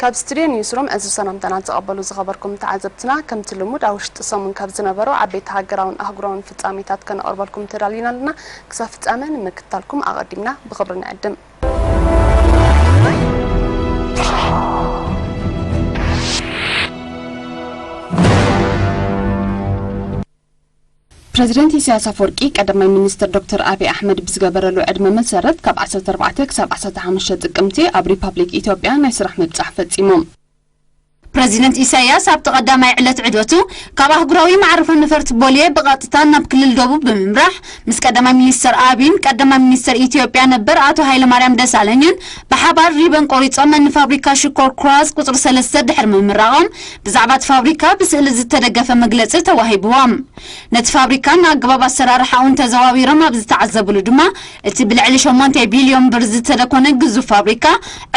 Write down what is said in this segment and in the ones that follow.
ካብ ስቱድዮ ኒውስሩም ዕዙዝ ሰላምታና ተቐበሉ ዝኸበርኩም ተዓዘብትና። ከምቲ ልሙድ ኣብ ውሽጢ ሰሙን ካብ ዝነበሩ ዓበይቲ ሃገራውን ኣህጉራውን ፍጻሜታት ከነቕርበልኩም ተዳሊና ኣለና። ክሳብ ፍጻሜ ንምክትታልኩም ኣቐዲምና ብኽብሪ ንዕድም። ፕረዚደንት ኢሳያስ ኣፈወርቂ ቀዳማይ ሚኒስትር ዶክተር ኣብይ ኣሕመድ ብዝገበረሉ ዕድመ መሰረት ካብ ዓሰርተ ኣርባዕተ ክሳብ ዓሰርተ ሓሙሽተ ጥቅምቲ ኣብ ሪፓብሊክ ኢትዮጵያ ናይ ስራሕ ምብጻሕ ፈጺሞም። ፕረዚደንት ኢሳያስ ኣብቲ ቀዳማይ ዕለት ዕደቱ ካብ ኣህጉራዊ መዕርፎ ነፈርቲ ቦሌ ብቐጥታ ናብ ክልል ደቡብ ብምምራሕ ምስ ቀዳማይ ሚኒስትር ኣብይን ቀዳማይ ሚኒስትር ኢትዮጵያ ነበር ኣቶ ሃይለማርያም ደሳለኝን ብሓባር ሪበን ቆሪጾም ንፋብሪካ ሽኮር ኩራዝ ቁጽሪ ሰለስተ ድሕሪ ምምራቖም ብዛዕባ እቲ ፋብሪካ ብስእሊ ዝተደገፈ መግለጺ ተዋሂብዎም። ነቲ ፋብሪካን ኣገባብ ኣሰራርሓኡን ተዘዋዊሮም ኣብ ዝተዓዘብሉ ድማ፣ እቲ ብልዕሊ ሸሞንተ ቢልዮን ብር ዝተደኮነ ግዙፍ ፋብሪካ፣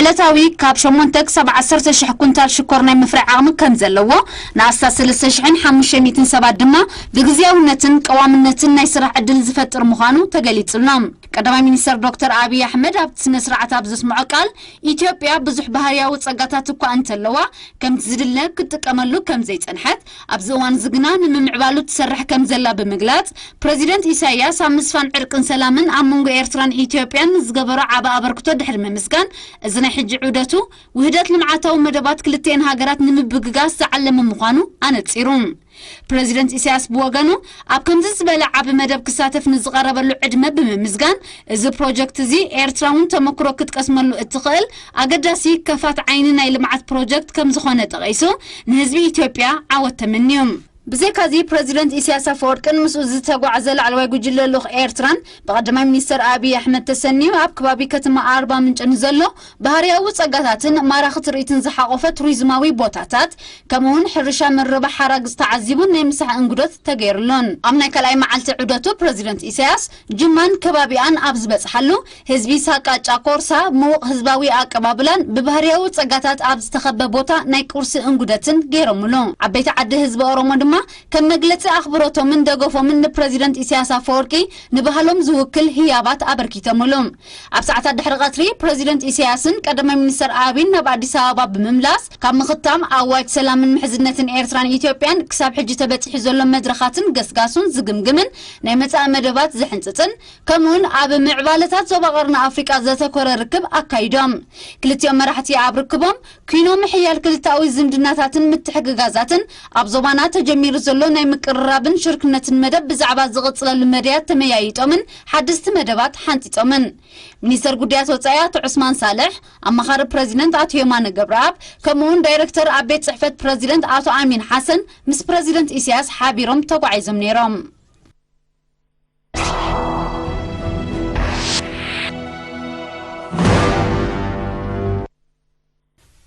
ዕለታዊ ካብ ሸሞንተ ክሳብ ዓሰርተ ሽሕ ኩንታል ሽኮር ናይ ምፍራይ ዓቕሚ ከም ዘለዎ፣ ንኣስታት ሰለስተ ሽሕን ሓሙሽተ ሚእትን ሰባት ድማ ብግዝያውነትን ቀዋምነትን ናይ ስራሕ ዕድል ዝፈጥር ምዃኑ ተገሊጹሎም። ቀዳማይ ሚኒስተር ዶክተር ኣብይ ኣሕመድ ኣብቲ ስነ ስርዓት ኣብ ዘስምዖ ቃል፣ ኢትዮጵያ ብዙሕ ባህርያዊ ጸጋታት እኳ እንተለዋ፣ ከምቲ ዝድለ ክትጥቀመሉ ከም ዘይጸንሐት፣ ኣብዚ እዋን እዚ ግና ንምምዕባሉ ትሰርሕ ከም ዘላ ብምግላጽ፣ ፕረዚደንት ኢሳይያስ ኣብ ምስፋን ዕርቅን ሰላምን ኣብ መንጎ ኤርትራን ኢትዮጵያን ንዝገበሮ ዓቢ ኣበርክቶ ድሕሪ ምምስጋን፣ እዚ ናይ ሕጂ ዑደቱ፣ ውህደት ልምዓታዊ መደባት ክልቲኤን ሃገራት ንምብግጋስ ዝዓለመ ምዃኑ ኣነጺሩ። ፕረዚደንት ኢሳያስ ብወገኑ፣ ኣብ ከምዚ ዝበለ ዓቢ መደብ ክሳተፍ ንዝቐረበሉ ዕድመ ብምምስጋን፣ እዚ ፕሮጀክት እዚ ኤርትራ እውን ተመክሮ ክትቀስመሉ እትኽእል ኣገዳሲ ከፋት ዓይኒ ናይ ልምዓት ፕሮጀክት ከም ዝኾነ ጠቒሱ፣ ንህዝቢ ኢትዮጵያ ዓወት ተመንዩ። ብዘይካዚ፣ ፕረዚደንት ኢሳያስ ኣፈወርቅን ምስኡ ዝተጓዓዘ ላዕለዋይ ጉጅለ ልኡኽ ኤርትራን ብቐዳማይ ሚኒስተር ኣብይ ኣሕመድ ተሰንዩ ኣብ ከባቢ ከተማ ኣርባ ምንጭ ንዘሎ ባህርያዊ ጸጋታትን ማራኺ ትርኢትን ዝሓቖፈ ቱሪዝማዊ ቦታታት፣ ከምኡውን ሕርሻ ምርባሕ ሓራግጽ ተዓዚቡን ናይ ምሳሕ እንግዶት ተገይሩሉን። ኣብ ናይ ካልኣይ መዓልቲ ዑደቱ ፕረዚደንት ኢሳያስ ጅማን ከባቢኣን ኣብ ዝበጽሓሉ፣ ህዝቢ ሳቃጫ ኮርሳ ምዉቕ ህዝባዊ ኣቀባብላን ብባህርያዊ ጸጋታት ኣብ ዝተኸበ ቦታ ናይ ቁርሲ እንጉደትን ገይሮምሉ። ዓበይቲ ዓዲ ህዝቢ ኦሮሞ ድማ ከም መግለጺ ኣኽብሮቶምን ደገፎምን ንፕረዚደንት ኢሳያስ ኣፈወርቂ ንባህሎም ዝውክል ህያባት ኣበርኪቶምሉ። ኣብ ሰዓታት ድሕሪ ቀትሪ ፕረዚደንት ኢሳያስን ቀዳማይ ሚኒስተር ኣብይን ናብ ኣዲስ ኣበባ ብምምላስ ካብ ምኽታም ኣዋጅ ሰላምን ምሕዝነትን ኤርትራን ኢትዮጵያን ክሳብ ሕጂ ተበጺሑ ዘሎ መድረኻትን ገስጋሱን ዝግምግምን ናይ መጻኢ መደባት ዝሕንጽጽን ከምኡውን ኣብ ምዕባለታት ዞባ ቀርኒ ኣፍሪቃ ዘተኮረ ርክብ ኣካይዶም። ክልቲኦም መራሕቲ ኣብ ርክቦም፣ ኲኖ ምሕያል ክልተኣዊ ዝምድናታትን ምትሕግጋዛትን፣ ኣብ ዞባና ተጀሚሩ ዘሎ ናይ ምቅርራብን ሽርክነትን መደብ ብዛዕባ ዝቕጽለሉ መዳያት ተመያይጦምን ሓደስቲ መደባት ሓንጺጾምን። ሚኒስተር ጉዳያት ወጻኢ ኣቶ ዑስማን ሳልሕ፣ ኣማኻሪ ፕረዚደንት ኣቶ የማነ ገብረኣብ፣ ከምኡውን ዳይረክተር ኣብ ቤት ጽሕፈት ፕረዚደንት ኣቶ ኣሚን ሓሰን ምስ ፕረዚደንት ኢሳያስ ሓቢሮም ተጓዒዞም ነይሮም።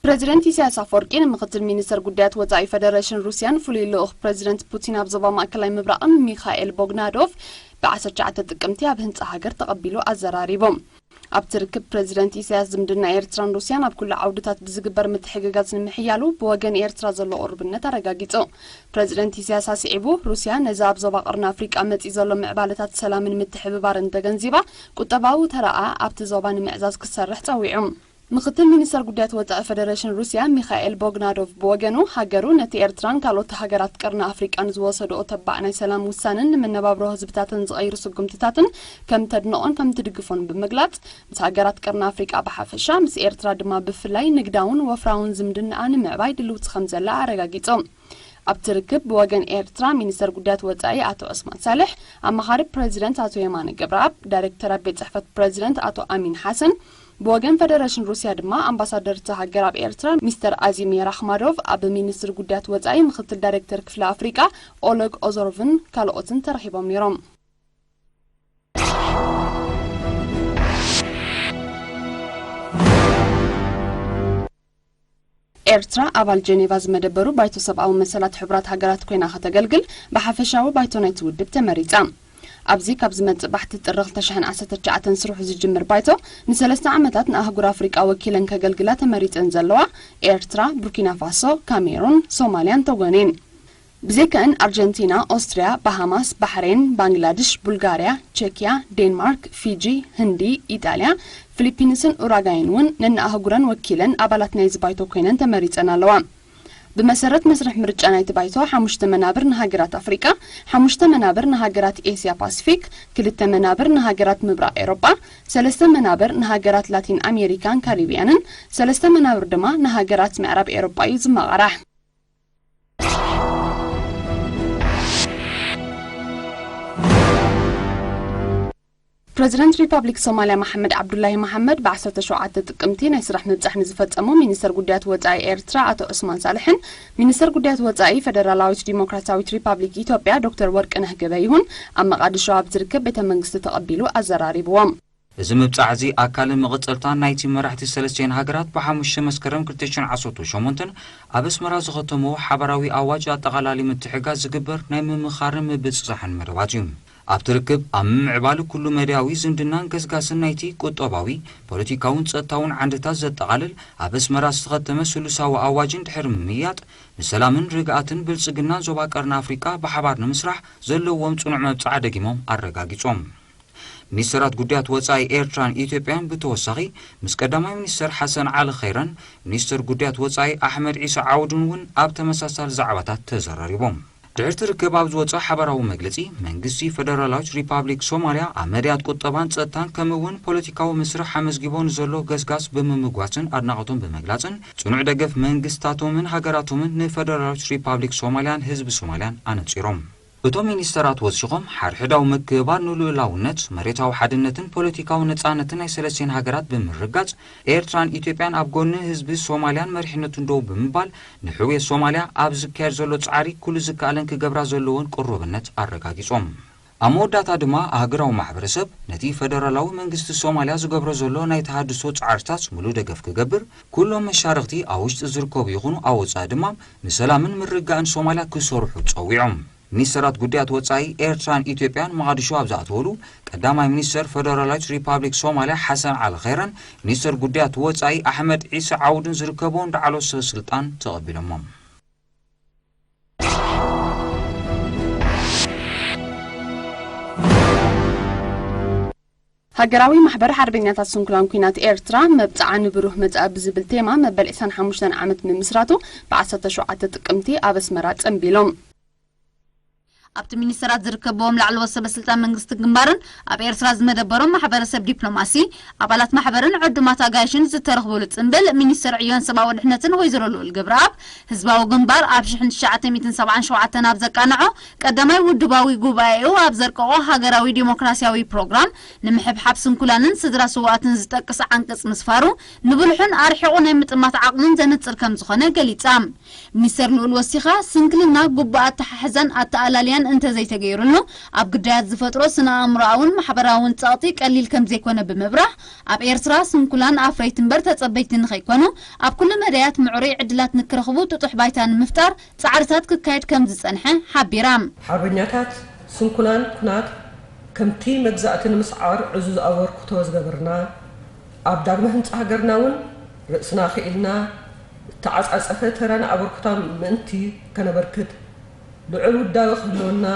ፕረዚደንት ኢሳያስ ኣፈወርቂ ንምኽትል ሚኒስተር ጉዳያት ወጻኢ ፈደረሽን ሩስያን ፍሉይ ልኡኽ ፕረዚደንት ፑቲን ኣብ ዞባ ማእከላይ ምብራቕን ሚኻኤል ቦግናዶቭ ብ ዓሰርተ ትሽዓተ ጥቅምቲ ኣብ ህንጻ ሃገር ተቐቢሉ ኣዘራሪቦም። ኣብቲ ርክብ ፕረዚደንት ኢሳያስ ዝምድና ኤርትራን ሩስያን ኣብ ኩሉ ዓውድታት ብዝግበር ምትሕግጋዝ ንምሕያሉ ብወገን ኤርትራ ዘሎ ቁርብነት ኣረጋጊጹ። ፕረዚደንት ኢሳያስ ኣስዒቡ፣ ሩስያ ነዚ ኣብ ዞባ ቀርኒ ኣፍሪቃ መጺኡ ዘሎ ምዕባለታት ሰላምን ምትሕብባርን ተገንዚባ ቁጠባዊ ተራኣ ኣብቲ ዞባ ንምዕዛዝ ክትሰርሕ ጸዊዑ። ምኽትል ሚኒስተር ጉዳያት ወጻኢ ፈደረሽን ሩስያ ሚኻኤል ቦግናዶቭ ብወገኑ፣ ሃገሩ ነቲ ኤርትራን ካልኦት ሃገራት ቀርኒ ኣፍሪቃን ዝወሰድኦ ተባዕ ናይ ሰላም ውሳነን ንመነባብሮ ህዝብታተን ዝቐይሩ ስጉምትታትን ከም ተድንቖን ከም ትድግፎን ብምግላጽ፣ ምስ ሃገራት ቀርኒ ኣፍሪቃ ብሓፈሻ፣ ምስ ኤርትራ ድማ ብፍላይ ንግዳውን ወፍራውን ዝምድናኣ ንምዕባይ ድልውቲ ከም ዘላ ኣረጋጊጹ። ኣብቲ ርክብ ብወገን ኤርትራ ሚኒስተር ጉዳያት ወጻኢ ኣቶ ዑስማን ሳልሕ፣ ኣማኻሪ ፕረዚደንት ኣቶ የማነ ገብረኣብ፣ ዳይሬክተር ኣብ ቤት ጽሕፈት ፕረዚደንት ኣቶ ኣሚን ሓሰን፣ ብወገን ፈደረሽን ሩስያ ድማ ኣምባሳደር እታ ሃገር ኣብ ኤርትራ ሚስተር ኣዚም የራኽማዶቭ፣ ኣብ ሚኒስትሪ ጉዳያት ወጻኢ ምኽትል ዳይሬክተር ክፍሊ ኣፍሪቃ ኦለግ ኦዞሮቭን ካልኦትን ተረኺቦም ነይሮም። ኤርትራ ኣባል ጀኔቫ ዝመደበሩ ባይቶ ሰብኣዊ መሰላት ሕቡራት ሃገራት ኮይና ከተገልግል ብሓፈሻዊ ባይቶ ናይቲ ውድብ ተመሪጻ። ኣብዚ ካብ ዝመጽእ ባሕቲ ጥሪ ክልተ ሽሕን ዓሰርተ ትሽዓተን ስርሑ ዝጅምር ባይቶ ንሰለስተ ዓመታት ንኣህጉር ኣፍሪቃ ወኪለን ከገልግላ ተመሪጸን ዘለዋ ኤርትራ፣ ቡርኪና ፋሶ፣ ካሜሩን፣ ሶማልያን ቶጎን እየን። ብዘይካእን ኣርጀንቲና፣ ኦስትርያ፣ ባሃማስ፣ ባሕሬን፣ ባንግላድሽ፣ ቡልጋርያ፣ ቸኪያ፣ ዴንማርክ፣ ፊጂ፣ ህንዲ፣ ኢጣልያ፣ ፊሊፒንስን ኡራጋይን እውን ነንኣህጉረን ወኪለን ኣባላት ናይዚ ባይቶ ኮይነን ተመሪጸን ኣለዋ። ብመሰረት መስርሕ ምርጫ ናይቲ ባይቶ፣ ሓሙሽተ መናብር ንሃገራት ኣፍሪቃ፣ ሓሙሽተ መናብር ንሃገራት ኤስያ ፓሲፊክ፣ ክልተ መናብር ንሃገራት ምብራቕ ኤውሮጳ፣ ሰለስተ መናብር ንሃገራት ላቲን ኣሜሪካን ካሪብያንን፣ ሰለስተ መናብር ድማ ንሃገራት ምዕራብ ኤውሮጳ እዩ ዝመቓራሕ። ፕረዚደንት ሪፓብሊክ ሶማልያ መሓመድ ዓብዱላሂ መሓመድ ብ ዓሰርተ ሸውዓተ ጥቅምቲ ናይ ስራሕ ምብጻሕ ንዝፈጸሙ ሚኒስተር ጉዳያት ወጻኢ ኤርትራ ኣቶ ዑስማን ሳልሕን ሚኒስተር ጉዳያት ወጻኢ ፈደራላዊት ዲሞክራሲያዊት ሪፓብሊክ ኢትዮጵያ ዶክተር ወርቅነህ ገበይሁን ኣብ መቓድሾ ኣብ ዝርከብ ቤተ መንግስቲ ተቐቢሉ ኣዘራሪብዎም። እዚ ምብጻሕ እዚ ኣካልን መቐጸልታን ናይቲ መራሕቲ ሰለስቲኤን ሃገራት ብሓሙሽተ መስከረም ክልተ ሽሕን ዓሰርተ ሸሞንተን ኣብ ኣስመራ ዝኸተምዎ ሓባራዊ ኣዋጅ ኣጠቓላሊ ምትሕግጋዝ ዝግበር ናይ ምምኻርን ምብጽጻሕን መደባት እዩ። ኣብቲ ርክብ ኣብ ምምዕባል ኩሉ መዳያዊ ዝምድናን ገስጋስን ናይቲ ቁጠባዊ፣ ፖለቲካውን ጸጥታውን ዓንድታት ዘጠቓልል ኣብ ኣስመራ ዝተኸተመ ስሉሳዊ ኣዋጅን ድሕሪ ምምይያጥ ንሰላምን ርግኣትን ብልጽግናን ዞባ ቀርኒ ኣፍሪቃ ብሓባር ንምስራሕ ዘለዎም ጽኑዕ መብጽዓ ደጊሞም ኣረጋጊጾም። ሚኒስተራት ጉዳያት ወጻኢ ኤርትራን ኢትዮጵያን ብተወሳኺ ምስ ቀዳማይ ሚኒስተር ሓሰን ዓሊ ኸይረን ሚኒስተር ጉዳያት ወጻኢ ኣሕመድ ዒሳ ዓውድን እውን ኣብ ተመሳሳሊ ዛዕባታት ተዘራሪቦም። ድሕርቲ ርክብ ኣብ ዝወጸ ሓባራዊ መግለጺ፣ መንግስቲ ፈደራላዊት ሪፓብሊክ ሶማልያ ኣብ መዳያት ቁጠባን ጸጥታን ከምኡ እውን ፖለቲካዊ መስርሕ ኣመዝጊቦ ንዘሎ ገስጋስ ብምምጓስን ኣድናቖቶም ብምግላጽን ጽኑዕ ደገፍ መንግስታቶምን ሃገራቶምን ንፈደራላዊት ሪፓብሊክ ሶማልያን ህዝቢ ሶማልያን ኣነጺሮም። እቶም ሚኒስተራት ወሲኾም፣ ሓድሕዳዊ ምክብባር ንልኡላውነት፣ መሬታዊ ሓድነትን ፖለቲካዊ ነጻነትን ናይ ሰለስቲኤን ሃገራት ብምርጋጽ፣ ኤርትራን ኢትዮጵያን ኣብ ጎኒ ህዝቢ ሶማልያን መሪሕነቱን ደው ብምባል፣ ንሕውየት ሶማልያ ኣብ ዝካየድ ዘሎ ጻዕሪ ኩሉ ዝከኣለን ክገብራ ዘለዎን ቅሩብነት ኣረጋጊጾም። ኣብ መወዳእታ ድማ፣ ኣህጉራዊ ማሕበረሰብ ነቲ ፈደራላዊ መንግስቲ ሶማልያ ዝገብሮ ዘሎ ናይ ተሃድሶ ጻዕርታት ምሉእ ደገፍ ክገብር፣ ኩሎም መሻርኽቲ ኣብ ውሽጢ ዝርከቡ ይኹኑ ኣብ ወጻኢ ድማ ንሰላምን ምርግጋእን ሶማልያ ክሰርሑ ጸዊዖም። ሚኒስተራት ጉዳያት ወጻኢ ኤርትራን ኢትዮጵያን መቓድሾ ኣብ ዝኣተወሉ፣ ቀዳማይ ሚኒስተር ፈደራላዊት ሪፓብሊክ ሶማልያ ሓሰን ዓሊ ኸይረን ሚኒስተር ጉዳያት ወጻኢ ኣሕመድ ዒሳ ዓውድን ዝርከብዎም ላዕለዎት ሰበ ስልጣን ተቐቢሎሞም። ሃገራዊ ማሕበር ሓርበኛታት ስንኩላን ኲናት ኤርትራ፣ መብጽዓ ንብሩህ መጻኢ ብዝብል ቴማ መበል ዕስራን ሓሙሽተን ዓመት ምምስራቱ ብ ዓሰርተ ሸውዓተ ጥቅምቲ ኣብ ኣስመራ ጸንቢሎም። ኣብቲ ሚኒስተራት ዝርከብዎም ላዕለዎት ሰበ ስልጣን መንግስቲ ግንባርን ኣብ ኤርትራ ዝመደበሮም ማሕበረሰብ ዲፕሎማሲ፣ ኣባላት ማሕበርን ዕዱማት ኣጋይሽን ዝተረኽቡሉ ጽንብል፣ ሚኒስተር ዕዮን ሰብኣዊ ድሕነትን ወይዘሮ ልኡል ገብረኣብ፣ ህዝባዊ ግንባር ኣብ ሽሕን ትሽዓተ ሚእትን ሰብዓን ሸውዓተን ኣብ ዘቃንዖ ቀዳማይ ውድባዊ ጉባኤኡ ኣብ ዘርቀቖ ሃገራዊ ዲሞክራሲያዊ ፕሮግራም፣ ንምሕብሓብ ስንኩላንን ስድራ ስውኣትን ዝጠቅስ ዓንቀጽ ምስፋሩ፣ ንብልሑን ኣርሒቑ ናይ ምጥማት ዓቕምን ዘነጽር ከም ዝኾነ ገሊጻ። ሚኒስተር ልኡል ወሲኻ፣ ስንክልና ግቡእ ኣተሓሕዛን ኣተኣላልያን እንተዘይተገይሩሉ፣ ኣብ ግዳያት ዝፈጥሮ ስነ ኣእምሮኣውን ማሕበራውን ጸቕጢ ቀሊል ከም ዘይኮነ ብምብራህ፣ ኣብ ኤርትራ ስንኩላን ኣፍረይቲ እምበር ተጸበይቲ ንኸይኮኑ፣ ኣብ ኩሉ መዳያት ምዕሩይ ዕድላት ንክረኽቡ ጥጡሕ ባይታ ንምፍጣር ጻዕርታት ክካየድ ከም ዝጸንሐ ሓቢራ። ሓርበኛታት ስንኩላን ኩናት ከምቲ መግዛእቲ ንምስዓር ዕዙዝ ኣበርክቶ ዝገበርና፣ ኣብ ዳግመ ህንጻ ሃገርና እውን ርእስና ክኢልና፣ ዝተዓጻጸፈ ተራን ኣበርክቶን ምእንቲ ከነበርክት፣ ልዑል ውዳበ ክህልወና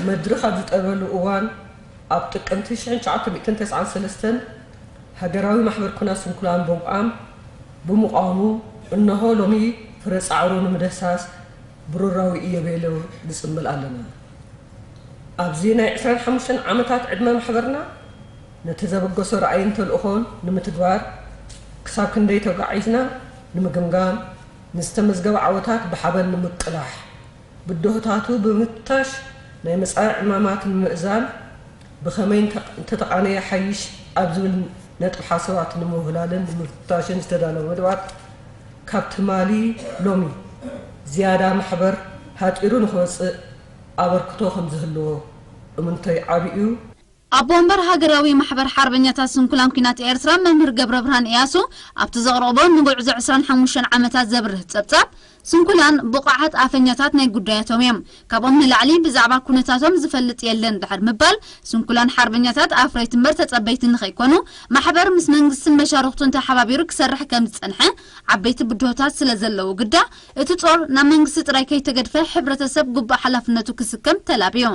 መድርኽ ኣብ ዝጠበሉ እዋን፣ ኣብ ጥቅምቲ ሽሕን ትሽዓተ ሚእትን ተስዓን ሰለስተን ሃገራዊ ማሕበር ኩናት ስንኩላን ብምቋም፣ ብምቋሙ፣ እነሆ ሎሚ ፍረ ጻዕሩ ንምድህሳስ ብሩራዊ እዮቤልዩ ንጽምብል ኣለና። ኣብዚ ናይ ዕስራን ሓሙሽተን ዓመታት ዕድመ ማሕበርና፣ ነቲ ዘበገሶ ራእይን ተልእኾን ንምትግባር ክሳብ ክንደይ ተጓዒዝና ንምግምጋም፣ ንዝተመዝገበ ዓወታት ብሓበን ንምቅላሕ፣ ብድሆታቱ ብምፍታሽ፣ ናይ መጻኢ ዕማማት ንምእዛን፣ ብኸመይ እንተ-፣ እንተተቓነየ ሓይሽ ኣብ ዝብል ነጥቢ ሓሳባት ንምውህላልን ንምፍታሽን ዝተዳለወ መደባት፣ ካብ ትማሊ ሎሚ ዝያዳ ማሕበር ሃጢሩ ንኽወጽእ ኣበርክቶ ከም ዝህልዎ እምንቶይ ዓቢ እዩ። ኣቦ ወንበር ሃገራዊ ማሕበር ሓርበኛታት ስንኩላን ኲናት ኤርትራ መምህር ገብረብርሃን እያሱ ኣብቲ ዘቕረቦ ንጉዕዞ ዕስራን ሓሙሽተን ዓመታት ዘብርህ ጸብጻብ፣ ስንኩላን ብቑዓት ኣፈኛታት ናይ ጉዳያቶም እዮም። ካብኦም ንላዕሊ ብዛዕባ ኩነታቶም ዝፈልጥ የለን ድሕር ምባል፣ ስንኩላን ሓርበኛታት ኣፍረይቲ እምበር ተጸበይቲ ንኸይኮኑ፣ ማሕበር ምስ መንግስትን መሻርኽቱን ተሓባቢሩ ክሰርሕ ከም ዝጸንሐ፣ ዓበይቲ ብድሆታት ስለ ዘለዉ ግዳ፣ እቲ ጾር ናብ መንግስቲ ጥራይ ከይተገድፈ፣ ሕብረተሰብ ግቡእ ሓላፍነቱ ክስከም ተላብዩ።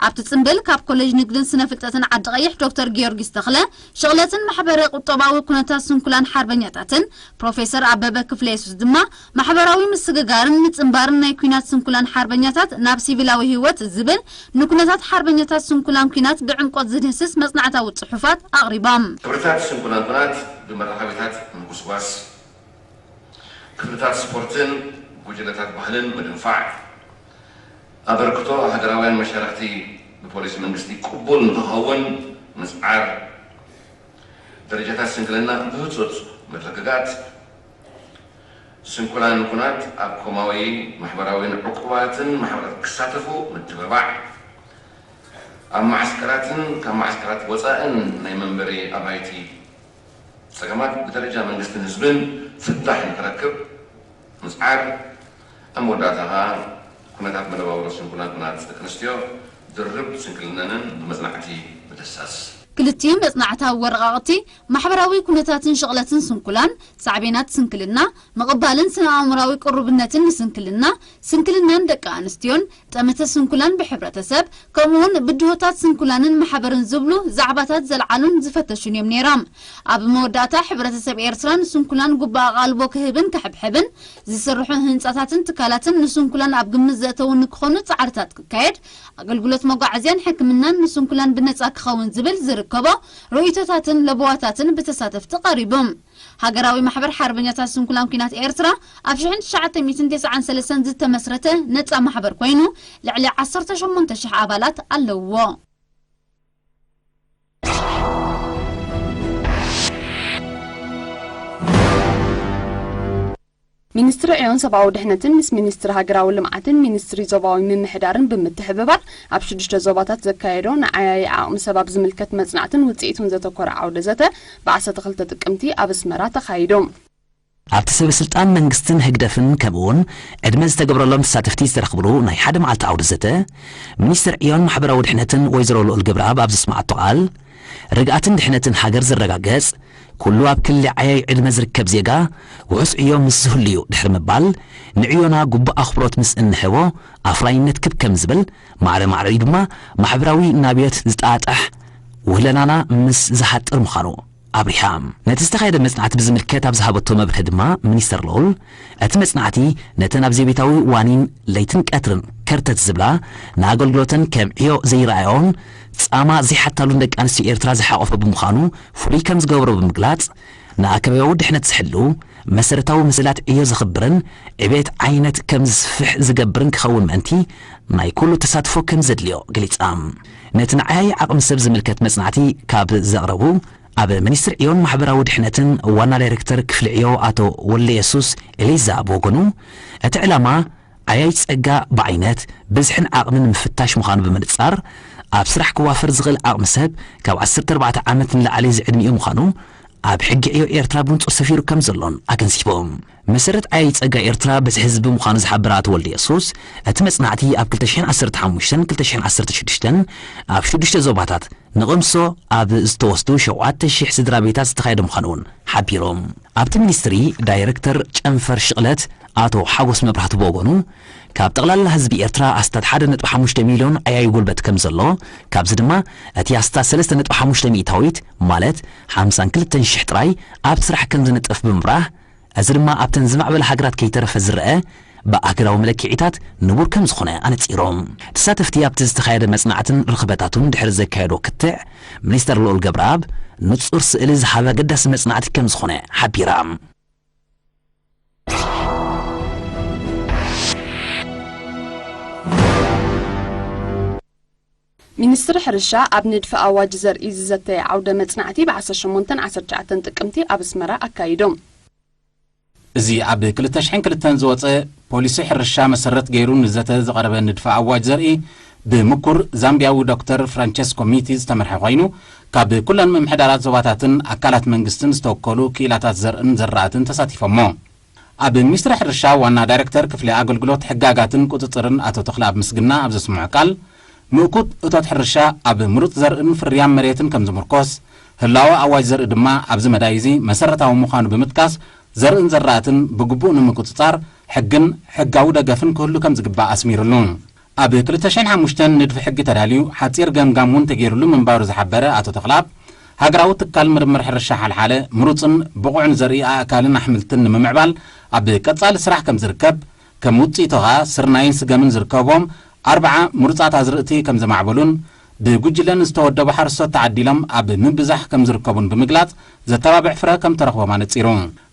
ኣብቲ ጽምብል ካብ ኮሌጅ ንግድን ስነ ፍልጠትን ዓዲ ቀይሕ ዶክተር ጊዮርጊስ ተኽለ፣ ሽቕለትን ማሕበረ ቁጠባዊ ኩነታት ስንኩላን ሓርበኛታትን፣ ፕሮፌሰር ኣበበ ክፍለ የሱስ ድማ ማሕበራዊ ምስግጋርን ምጽንባርን ናይ ኲናት ስንኩላን ሓርበኛታት ናብ ሲቪላዊ ህይወት ዝብል ንኩነታት ሓርበኛታት ስንኩላን ኲናት ብዕምቆት ዝድህስስ መጽናዕታዊ ጽሑፋት ኣቕሪቦም። ክብርታት ስንኩላን ኲናት ብመራኸቢታት ምጉስጓስ፣ ክፍልታት ስፖርትን ጉጅለታት ባህልን ምድንፋዕ፣ ኣበርክቶ ሃገራውያን መሻርኽቲ ብፖሊሲ መንግስቲ ቅቡል ንክኸውን ምጽዓር፣ ደረጃታት ስንክልና ብህጹጽ ምርግጋጽ፣ ስንኩላን ኩናት ኣብ ኮማዊ ማሕበራዊን ዕቁባትን ማሕበራት ክሳተፉ ምትብባዕ፣ ኣብ ማዓስከራትን ካብ ማዓስከራት ወጻእን ናይ መንበሪ ኣባይቲ ጸገማት ብደረጃ መንግስትን ህዝብን ፍታሕ ንክረክብ ምጽዓር፣ ኣብ መወዳእታ ከኣ ኩነታት መነባብሮ ስንኩላን ኩናት ደቂ ኣንስትዮ ድርብ ስንክልነንን ብመጽናዕቲ ምድህሳስ። ክልቲኡ መጽናዕታዊ ወረቓቕቲ፣ ማሕበራዊ ኩነታትን ሽቕለትን ስንኩላን፣ ሳዕቤናት ስንክልና፣ ምቕባልን ስነ-ኣእምሮኣዊ ቅሩብነትን ንስንክልና፣ ስንክልናን ደቂ ኣንስትዮን፣ ጠመተ ስንኩላን ብሕብረተሰብ፣ ከምኡውን ብድሆታት ስንኩላንን ማሕበርን ዝብሉ ዛዕባታት ዘልዓሉን ዝፈተሹን እዮም ነይሮም። ኣብ መወዳእታ፣ ሕብረተሰብ ኤርትራ ንስንኩላን ግቡእ ኣቓልቦ ክህብን ክሕብሕብን፣ ዝስርሑ ህንጻታትን ትካላትን ንስንኩላን ኣብ ግምት ዘእተዉ ንክኾኑ ጻዕርታት ክካየድ፣ ኣገልግሎት መጓዓዝያን ሕክምናን ንስንኩላን ብነጻ ክኸውን ዝብል ዝርከቦ ርእይቶታትን ለበዋታትን ብተሳተፍቲ ቀሪቡ። ሃገራዊ ማሕበር ሓርበኛታት ስንኩላን ኲናት ኤርትራ ኣብ ሽሕን ትሽዓተ ሚእትን ተስዓን ሰለስተን ዝተመስረተ ነጻ ማሕበር ኮይኑ፣ ልዕሊ ዓሰርተ ሸሞንተ ሽሕ ኣባላት ኣለውዎ። ሚኒስትሪ ዕዮን ሰብኣዊ ድሕነትን ምስ ሚኒስትሪ ሃገራዊ ልምዓትን ሚኒስትሪ ዞባዊ ምምሕዳርን ብምትሕብባር፣ ኣብ ሽዱሽተ ዞባታት ዘካየዶ ንዓያዪ ዓቕሚ ሰብ ኣብ ዝምልከት መጽናዕትን ውጽኢቱን ዘተኮረ ዓውደ ዘተ፣ ብ ዓሰርተ ክልተ ጥቅምቲ ኣብ ኣስመራ ተኻይዱ። ኣብቲ ሰበ ስልጣን መንግስትን ህግደፍን፣ ከምኡውን ዕድመ ዝተገብረሎም ተሳተፍቲ ዝተረኽብሉ ናይ ሓደ መዓልቲ ዓውደ ዘተ፣ ሚኒስትር ዕዮን ማሕበራዊ ድሕነትን ወይዘሮ ልኡል ገብረኣብ ኣብ ዘስመዓቶ ቃል፣ ርግኣትን ድሕነትን ሃገር ዝረጋገጽ፣ ኩሉ ኣብ ክሊ ዓያይ ዕድመ ዝርከብ ዜጋ ውሑስ ዕዮ ምስ ዝህሉ'ዩ ድሕሪ ምባል፣ ንዕዮና ግቡእ ኣኽብሮት ምስ እንህቦ ኣፍራይነት ክብ ከም ዝብል፣ ማዕረ ማዕረኡ ድማ ማሕበራዊ ናብዮት ዝጣጣሕ ውህለናና ምስ ዝሃጥር ምዃኑ ኣብሪሃ። ነቲ ዝተኻየደ መጽናዕቲ ብዝምልከት ኣብ ዝሃበቶ መብርሂ ድማ ሚኒስተር ሎል፣ እቲ መጽናዕቲ ነተን ኣብ ዘቤታዊ ዋኒን ለይትን ቀትርን ከርተት ዝብላ ንኣገልግሎተን ከም ዕዮ ዘይረኣዮን ጻማ ዘይሓታሉን ደቂ ኣንስትዮ ኤርትራ ዝሓቖፈ ብምዃኑ ፍሉይ ከም ዝገብሮ ብምግላጽ፣ ንኣከባብያዊ ድሕነት ዝሕሉ፣ መሰረታዊ መሰላት ዕዮ ዘኽብርን ዕቤት ዓይነት ከም ዝስፍሕ ዝገብርን ክኸውን ምእንቲ ናይ ኩሉ ተሳትፎ ከም ዘድልዮ ገሊጻ። ነቲ ንዓያዪ ዓቕሚ ሰብ ዝምልከት መጽናዕቲ ካብ ዘቕረቡ፣ ኣብ ሚኒስትሪ ዕዮን ማሕበራዊ ድሕነትን ዋና ዳይሬክተር ክፍሊ ዕዮ ኣቶ ወልደየሱስ ኤሊዛ ብወገኑ፣ እቲ ዕላማ ዓያዪ ጸጋ ብዓይነት፣ ብዝሕን ዓቕምን ምፍታሽ ምዃኑ ብምንጻር፣ ኣብ ስራሕ ክዋፈር ዝኽእል ዓቕሚ ሰብ ካብ ዓሰርተ ኣርባዕተ ዓመት ንላዕሊ ዝዕድሚኡ ምዃኑ ኣብ ሕጊ ዕዮ ኤርትራ ብንጹር ሰፊሩ ከም ዘሎን ኣገንዚቡ። መሰረት ዓያዪ ጸጋ ኤርትራ በዝሒ ህዝቢ ምዃኑ ዝሓበረ ኣቶ ወልደየሱስ፣ እቲ መጽናዕቲ ኣብ ክልተ ሽሕን ዓሰርተ ሓሙሽተን ክልተ ሽሕን ዓሰርተ ሽዱሽተን ኣብ ሽዱሽተ ዞባታት ንቕምሶ ኣብ ዝተወስዱ ሸውዓተ ሽሕ ስድራ ቤታት ዝተኻየደ ምዃኑ እውን ሓቢሩ። ኣብቲ ሚኒስትሪ ዳይረክተር ጨንፈር ሽቕለት ኣቶ ሓጎስ መብራህቱ ብወገኑ፣ ካብ ጠቕላላ ህዝቢ ኤርትራ ኣስታት ሓደ ነጥቢ ሓሙሽተ ሚልዮን ዓያዪ ጉልበት ከም ዘሎ፣ ካብዚ ድማ እቲ ኣስታት ሰለስተ ነጥቢ ሓሙሽተ ሚእታዊት ማለት ሓምሳን ክልተን ሽሕ ጥራይ ኣብ ስራሕ ከም ዝንጠፍ ብምብራህ፣ እዚ ድማ ኣብተን ዝማዕበላ ሃገራት ከይተረፈ ዝረአ ብኣህጉራዊ መለክዒታት ንቡር ከም ዝኾነ ኣነጺሮም። ተሳተፍቲ ኣብቲ ዝተኻየደ መጽናዕትን ርኽበታቱን ድሕሪ ዘካየዶ ክትዕ፣ ሚኒስተር ልኡል ገብረኣብ ንጹር ስእሊ ዝሃበ ኣገዳሲ መጽናዕቲ ከም ዝኾነ ሓቢራ። ሚኒስትሪ ሕርሻ ኣብ ንድፊ ኣዋጅ ዘርኢ ዝዘተየ ዓውደ መጽናዕቲ ብ ዓሰርተ ሸሞንተን ዓሰርተ ትሽዓተን ጥቅምቲ ኣብ ኣስመራ ኣካይዶም። እዚ ኣብ ክልተ ሽሕን ክልተን ዝወጸ ፖሊሲ ሕርሻ መሰረት ገይሩ ንዘተ ዝቐረበ ንድፈ ኣዋጅ ዘርኢ፣ ብምኩር ዛምቢያዊ ዶክተር ፍራንቸስኮ ሚቲ ዝተመርሐ ኮይኑ፣ ካብ ኩለን ምምሕዳራት ዞባታትን ኣካላት መንግስትን ዝተወከሉ ክኢላታት ዘርእን ዘራእትን ተሳቲፎሞ። ኣብ ሚኒስትሪ ሕርሻ ዋና ዳይሬክተር ክፍሊ ኣገልግሎት ሕጋጋትን ቁጽጽርን ኣቶ ተኽለኣብ ምስግና ኣብ ዘስምዖ ቃል፣ ምእኩት እቶት ሕርሻ ኣብ ምሩጽ ዘርእን ፍርያም መሬትን ከም ዝምርኮስ፣ ህላወ ኣዋጅ ዘርኢ ድማ ኣብዚ መዳይ እዚ መሰረታዊ ምዃኑ ብምጥቃስ፣ ዘርእን ዘራእትን ብግቡእ ንምቁጽጻር ሕግን ሕጋዊ ደገፍን ክህሉ ከም ዝግባእ ኣስሚሩሉ። ኣብ ክልተ ሽሕን ሓሙሽተን ንድፊ ሕጊ ተዳልዩ፣ ሓጺር ገምጋም እውን ተገይሩሉ ምንባሩ ዝሓበረ ኣቶ ተኽለኣብ፣ ሃገራዊ ትካል ምርምር ሕርሻ ሓልሓለ ምሩጽን ብቑዕን ዘርኢ ኣእካልን ኣሕምልትን ንምምዕባል ኣብ ቀጻሊ ስራሕ ከም ዝርከብ፣ ከም ውጽኢቱ ኸኣ ስርናይን ስገምን ዝርከቦም ኣርብዓ ምሩጻት ኣዝርእቲ ከም ዘማዕበሉን ብጉጅለን ዝተወደቡ ሓረስቶት ተዓዲሎም ኣብ ምብዛሕ ከም ዝርከቡን ብምግላጽ፣ ዘተባብዕ ፍረ ከም ተረኽቦም ኣነጺሩ።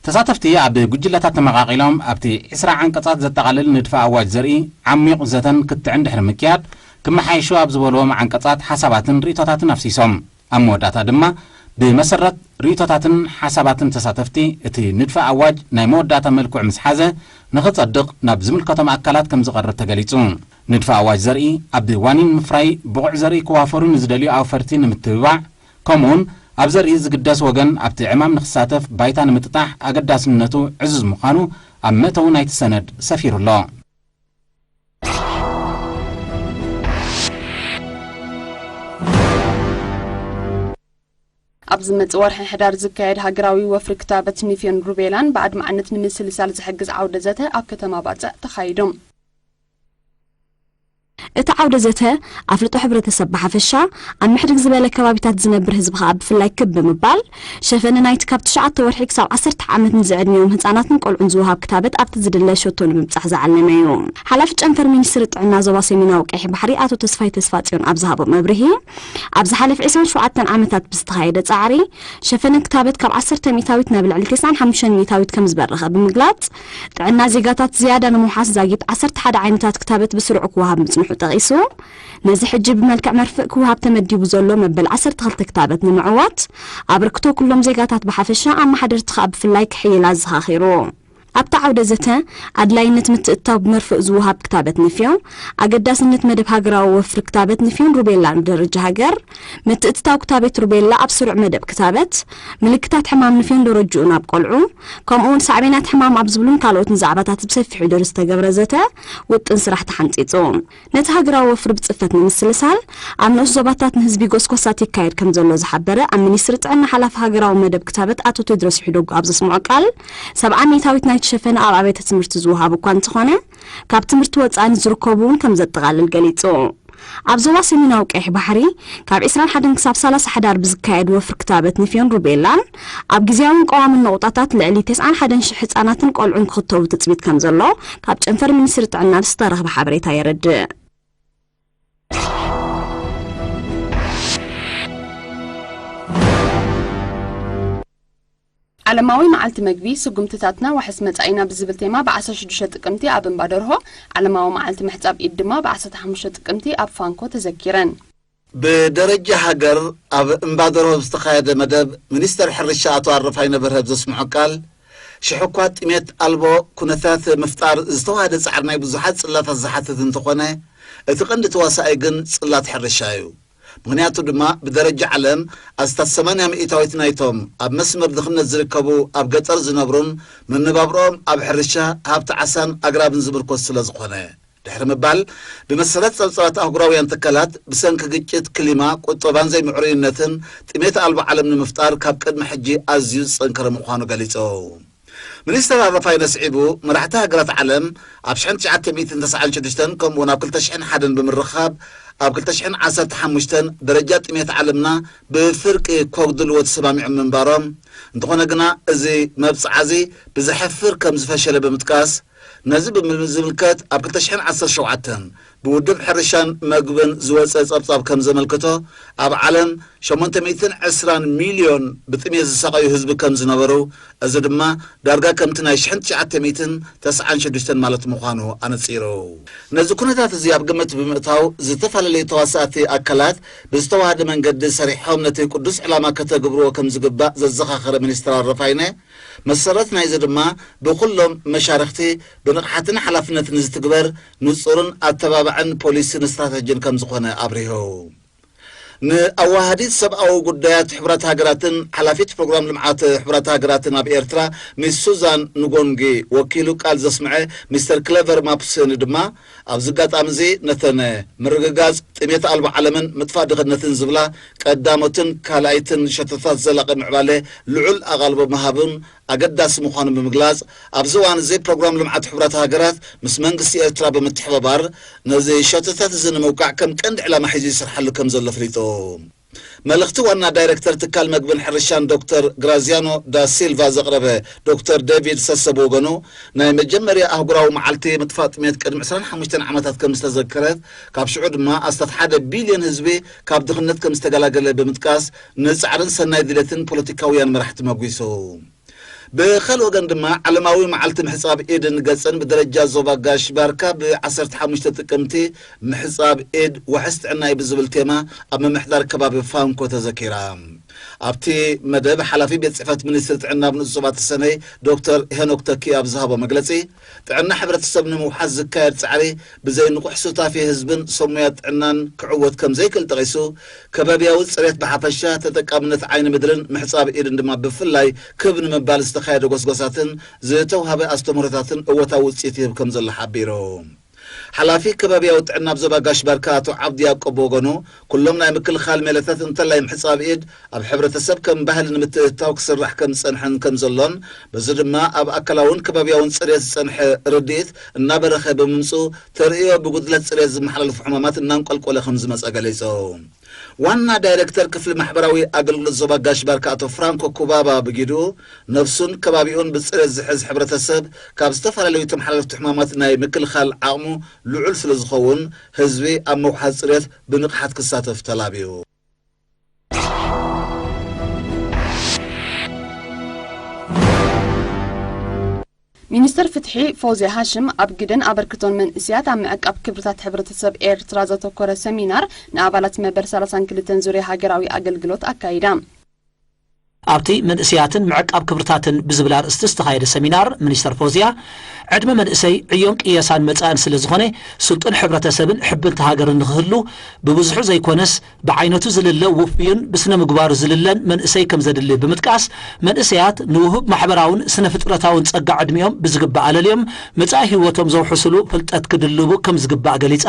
ተሳተፍቲ ኣብ ጉጅለታት ተመቓቒሎም ኣብቲ ዕስራ ዓንቀጻት ዘጠቓልል ንድፈ ኣዋጅ ዘርኢ ዓሚቕ ዘተን ክትዕን ድሕሪ ምክያድ፣ ክመሓየሹ ኣብ ዝበልዎም ዓንቀጻት ሓሳባትን ርእይቶታትን ኣፍሲሶም። ኣብ መወዳእታ ድማ፣ ብመሰረት ርእይቶታትን ሓሳባትን ተሳተፍቲ፣ እቲ ንድፈ ኣዋጅ ናይ መወዳእታ መልክዑ ምስ ሓዘ፣ ንኽጸድቕ ናብ ዝምልከቶም ኣካላት ከም ዝቐርብ ተገሊጹ። ንድፈ ኣዋጅ ዘርኢ ኣብ ዋኒን ምፍራይ ብቑዕ ዘርኢ ክዋፈሩ ንዝደልዩ ኣውፈርቲ ንምትብባዕ፣ ከምኡውን ኣብ ዘርኢ ዝግደስ ወገን ኣብቲ ዕማም ንኽሳተፍ ባይታ ንምጥጣሕ ኣገዳስነቱ ዕዙዝ ምዃኑ ኣብ መእተዊ ናይቲ ሰነድ ሰፊሩ ኣሎ። ኣብ ዝመጽእ ወርሒ ሕዳር ዝካየድ ሃገራዊ ወፍሪ ክታበት ንፍዮን ሩቤላን ብኣድማዕነት ንምስልሳል ዝሕግዝ ዓውደ ዘተ ኣብ ከተማ ባጽዕ ተኻይዱ። እቲ ዓውደ ዘተ ኣፍልጦ ሕብረተሰብ ብሓፈሻ፣ ኣብ ምሕድግ ዝበለ ከባቢታት ዝነብር ህዝቢ ከኣ ብፍላይ ክብ ብምባል፣ ሸፈነ ናይቲ ካብ ትሽዓተ ወርሒ ክሳብ ዓሰርተ ዓመት ንዝዕድሚኦም ህጻናትን ቆልዑን ዝወሃብ ክታበት ኣብቲ ዝድለ ሸቶ ንምብጻሕ ዝዓለመ እዩ። ሓላፊ ጨንፈር ሚኒስትሪ ጥዕና ዞባ ሰሜናዊ ቀይሕ ባሕሪ ኣቶ ተስፋይ ተስፋጽዮን ኣብ ዝሃቦ መብርሂ፣ ኣብ ዝሓለፈ ዕስራን ሸውዓተን ዓመታት ብዝተኻየደ ጻዕሪ፣ ሸፈነ ክታበት ካብ ዓሰርተ ሚእታዊት ናብ ልዕሊ ተስዓን ሓሙሽተን ሚእታዊት ከም ዝበረኸ ብምግላጽ፣ ጥዕና ዜጋታት ዝያዳ ንምውሓስ ዛጊት ዓሰርተ ሓደ ዓይነታት ክታበት ብስሩዕ ክወሃብ ምጽንሑ ጠቒሱ፣ ነዚ ሕጂ ብመልክዕ መርፍእ ክወሃብ ተመዲቡ ዘሎ መበል ዓሰርተ ክልተ ክታበት ንምዕዋት፣ ኣበርክቶ ኩሎም ዜጋታት ብሓፈሻ፣ ኣመሓደርቲ ከኣ ብፍላይ ክሕይል ኣዘኻኺሩ። ኣብቲ ዓውደ ዘተ፣ ኣድላይነት ምትእትታው ብመርፍእ ዝወሃብ ክታበት ንፍዮ፣ ኣገዳስነት መደብ ሃገራዊ ወፍሪ ክታበት ንፍዮን ሩቤላን ብደረጃ ሃገር፣ ምትእትታው ክታበት ሩቤላ ኣብ ስሩዕ መደብ ክታበት፣ ምልክታት ሕማም ንፍዮን ደረጅኡ ናብ ቆልዑ፣ ከምኡውን ሳዕቤናት ሕማም ኣብ ዝብሉን ካልኦትን ዛዕባታት ብሰፊሑ ድሕሪ ዝተገብረ ዘተ፣ ውጥን ስራሕ ተሓንጺጹ። ነቲ ሃገራዊ ወፍሪ ብጽፈት ንምስልሳል፣ ኣብ ንኡስ ዞባታት ንህዝቢ ጎስጓሳት ይካየድ ከም ዘሎ ዝሓበረ ኣብ ሚኒስትሪ ጥዕና ሓላፊ ሃገራዊ መደብ ክታበት ኣቶ ቴድሮስ ሒደጉ ኣብ ዘስምዖ ቃል፣ ሰብዓ ሚእታዊት ናይቲ ሸፈነ ኣብ ኣብያተ ትምህርቲ ዝወሃብ እኳ እንተኾነ፣ ካብ ትምህርቲ ወጻኢ ንዝርከቡ እውን ከም ዘጠቓልል ገሊጹ። ኣብ ዞባ ሰሜናዊ ቀይሕ ባሕሪ፣ ካብ ዕስራን ሓደን ክሳብ ሰላሳ ሕዳር ብዝካየድ ወፍሪ ክታበት ንፍዮን ሩቤላን፣ ኣብ ግዝያውን ቀዋምን ነቑጣታት ልዕሊ ተስዓን ሓደን ሽሕ ህጻናትን ቆልዑን ክኽተቡ ትጽቢት ከም ዘሎ፣ ካብ ጨንፈር ሚኒስትሪ ጥዕና ዝተረኽበ ሓበሬታ የረድእ። ዓለማዊ መዓልቲ መግቢ፣ ስጉምትታትና ዋሕስ መጻኢና ብዝብል ቴማ ብ ዓሰርተ ሽዱሽተ ጥቅምቲ ኣብ እምባ ደርሆ፣ ዓለማዊ መዓልቲ ምሕጻብ ኢድ ድማ ብ ዓሰርተ ሓሙሽተ ጥቅምቲ ኣብ ፋንኮ ተዘኪረን። ብደረጃ ሃገር ኣብ እምባ ደርሆ ዝተኻየደ መደብ፣ ሚኒስተር ሕርሻ ኣቶ ኣረፋይነ በርሀ ብዘስምዖ ቃል፣ ሽሕ እኳ ጥሜት ኣልቦ ኩነታት ምፍጣር ዝተዋህደ ጻዕሪ ናይ ብዙሓት ጽላታት ዝሓትት እንተኾነ፣ እቲ ቀንዲ ተዋሳኣይ ግን ጽላት ሕርሻ እዩ። ምኽንያቱ ድማ፣ ብደረጃ ዓለም ኣስታት ሰማንያ ሚእታዊት ናይቶም ኣብ መስመር ድኽነት ዝርከቡ ኣብ ገጠር ዝነብሩን መነባብሮኦም ኣብ ሕርሻ፣ ሃብቲ ዓሳን ኣግራብን ዝምርኮስ ስለ ዝኾነ። ድሕሪ ምባል፣ ብመሰረት ጸብጻባት ኣህጉራውያን ትካላት፣ ብሰንኪ ግጭት፣ ክሊማ፣ ቁጠባን ዘይምዕሩይነትን ጥሜት ኣልቦ ዓለም ንምፍጣር ካብ ቅድሚ ሕጂ ኣዝዩ ዝጸንከረ ምዃኑ ገሊጹ። ሚኒስተር ኣረፋይነ ስዒቡ፣ መራሕቲ ሃገራት ዓለም ኣብ ሽሕን ትሽዓተ ሚእትን ተስዓን ሽዱሽተን ከምኡውን ኣብ ክልተ ሽሕን ሓደን ብምርኻብ፣ ኣብ ክልተ ሽሕን ዓሰርተ ሓሙሽተን ደረጃ ጥሜት ዓለምና ብፍርቂ ከጉድልዎ ተሰማሚዖም ምንባሮም፣ እንተኾነ ግና፣ እዚ መብጽዓ እዚ ብዘሕፍር ከም ዝፈሸለ ብምጥቃስ፣ ነዚ ብምዝምልከት ኣብ ክልተ ሽሕን ዓሰርተ ሸውዓተን ብውድብ ሕርሻን መግብን ዝወጸ ጸብጻብ ከም ዘመልክቶ፣ ኣብ ዓለም ሸሞንተ ሚእትን ዕስራን ሚልዮን ብጥሜት ዝሳቐዩ ህዝቢ ከም ዝነበሩ፣ እዚ ድማ ዳርጋ ከምቲ ናይ ሽሕን ትሽዓተ ሚእትን ተስዓን ሽዱሽተን ማለት ምዃኑ ኣነጺሩ። ነዚ ኩነታት እዚ ኣብ ግምት ብምእታው፣ ዝተፈላለዩ ተዋሳእቲ ኣካላት ብዝተዋህደ መንገዲ ሰሪሖም ነቲ ቅዱስ ዕላማ ከተግብርዎ ከም ዝግባእ ዘዘኻኸረ ሚኒስትር ኣረፋይነ፣ መሰረት ናይዚ ድማ ብኹሎም መሻርኽቲ ብንቕሓትን ሓላፍነትን ዝትግበር ንጹርን ኣተባባዕን ፖሊሲን ስትራተጂን ከም ዝኾነ ኣብሪሁ። ንኣዋሃዲት ሰብኣዊ ጉዳያት ሕቡራት ሃገራትን ሓላፊት ፕሮግራም ልምዓት ሕቡራት ሃገራትን ኣብ ኤርትራ ሚስ ሱዛን ንጎንጊ ወኪሉ ቃል ዘስምዐ ሚስተር ክለቨር ማፕስኒ ድማ፣ ኣብዚ ኣጋጣሚ እዚ ነተን ምርግጋጽ ጥሜት ኣልቦ ዓለምን ምጥፋእ ድኽነትን ዝብላ ቀዳሞትን ካልኣይትን ሸቶታት ዘላቒ ምዕባለ ልዑል ኣቓልቦ ምሃብን ኣገዳሲ ምዃኑ ብምግላጽ፣ ኣብዚ እዋን እዚ ፕሮግራም ልምዓት ሕቡራት ሃገራት ምስ መንግስቲ ኤርትራ ብምትሕብባር ነዚ ሸቶታት እዚ ንምውቃዕ ከም ቀንዲ ዕላማ ሒዙ ይሰርሓሉ ከም ዘሎ ኣፍሊጡ። መልእኽቲ ዋና ዳይረክተር ትካል መግብን ሕርሻን ዶክተር ግራዚያኖ ዳ ሲልቫ ዘቕረበ ዶክተር ዴቪድ ሰሰ ብወገኑ፣ ናይ መጀመርያ ኣህጉራዊ መዓልቲ ምጥፋእ ጥሜት ቅድሚ ዕስራን ሓሙሽተን ዓመታት ከም ዝተዘከረት፣ ካብ ሽዑ ድማ ኣስታት ሓደ ቢልዮን ህዝቢ ካብ ድኽነት ከም ዝተገላገለ ብምጥቃስ፣ ንጻዕርን ሰናይ ድሌትን ፖለቲካውያን መራሕቲ መጒሱ። ብኻልእ ወገን ድማ፣ ዓለማዊ መዓልቲ ምሕጻብ ኢድን ገጽን ብደረጃ ዞባ ጋሽ ባርካ ብ ዓሰርተ ሓሙሽተ ጥቅምቲ ምሕጻብ ኢድ ዋሕስ ጥዕና እዩ ብዝብል ቴማ ኣብ ምምሕዳር ከባቢ ፋንኮ ተዘኪራ። ኣብቲ መደብ፣ ሓላፊ ቤት ጽሕፈት ሚኒስትሪ ጥዕና ኣብ ንኡስ ዞባ ተሰነይ ዶክተር ሄኖክ ተኪ ኣብ ዝሃቦ መግለጺ፣ ጥዕና ሕብረተሰብ ንምውሓስ ዝካየድ ጻዕሪ ብዘይ ንቑሕ ሱታፌ ህዝብን ሰብ ሞያ ጥዕናን ክዕወት ከም ዘይክእል ጠቒሱ፣ ከባብያዊ ጽሬት ብሓፈሻ፣ ተጠቃምነት ዓይኒ ምድርን ምሕጻብ ኢድን ድማ ብፍላይ ክብ ንምባል ዝተኻየደ ጎስጓሳትን ዝተውሃበ ኣስተምህሮታትን እወታዊ ውጽኢት ይህብ ከም ዘሎ ሓቢሩ። ሓላፊ ከባብያዊ ጥዕና ኣብ ዞባ ጋሽ ባርካ ኣቶ ዓብዲ ያዕቆብ ብወገኑ፣ ኩሎም ናይ ምክልኻል ሜላታት እንተላይ ምሕጻብ ኢድ ኣብ ሕብረተሰብ ከም ባህሊ ንምትእትታው ክስራሕ ከም ዝጸንሐን ከም ዘሎን፣ በዚ ድማ ኣብ ኣካላውን ከባብያውን ጽሬት ዝጸንሐ ርድኢት እናበረኸ ብምምጽኡ፣ ተርእዮ ብጉድለት ጽሬት ዝመሓላለፉ ሕማማት እናንቆልቆለ ከም ዝመጸ ገሊጹ። ዋና ዳይረክተር ክፍሊ ማሕበራዊ ኣገልግሎት ዞባ ጋሽ ባርካ ኣቶ ፍራንኮ ኩባባ ብጊድኡ፣ ነፍሱን ከባቢኡን ብጽሬት ዝሕዝ ሕብረተሰብ ካብ ዝተፈላለዩ ተመሓላለፍቲ ሕማማት ናይ ምክልኻል ዓቕሙ ልዑል ስለ ዝኸውን፣ ህዝቢ ኣብ ምውሓስ ጽሬት ብንቕሓት ክሳተፍ ተላብዩ። ሚኒስትር ፍትሒ ፎዝያ ሃሽም ኣብ ግደን ኣበርክቶን መንእስያት ኣብ ምዕቃብ ክብርታት ሕብረተሰብ ኤርትራ ዘተኮረ ሰሚናር ንኣባላት መበል ሰላሳን ክልተን ዙርያ ሃገራዊ ኣገልግሎት ኣካይዳ። ኣብቲ መንእስያትን ምዕቃብ ክብርታትን ብዝብል ኣርእስቲ ዝተኻየደ ሰሚናር ሚኒስተር ፎዝያ፣ ዕድመ መንእሰይ ዕዮን ቅየሳን መጻእን ስለ ዝኾነ፣ ስልጡን ሕብረተሰብን ሕብንቲ ሃገርን ንኽህሉ ብብዝሑ ዘይኮነስ ብዓይነቱ ዝልለ ውፉይን ብስነ ምግባሩ ዝልለን መንእሰይ ከም ዘድሊ ብምጥቃስ፣ መንእሰያት ንውሁብ ማሕበራውን ስነ ፍጥረታውን ጸጋ ዕድሚኦም ብዝግባእ ኣለልዮም መጻኢ ህይወቶም ዘውሕስሉ ፍልጠት ክድልቡ ከም ዝግባእ ገሊጻ።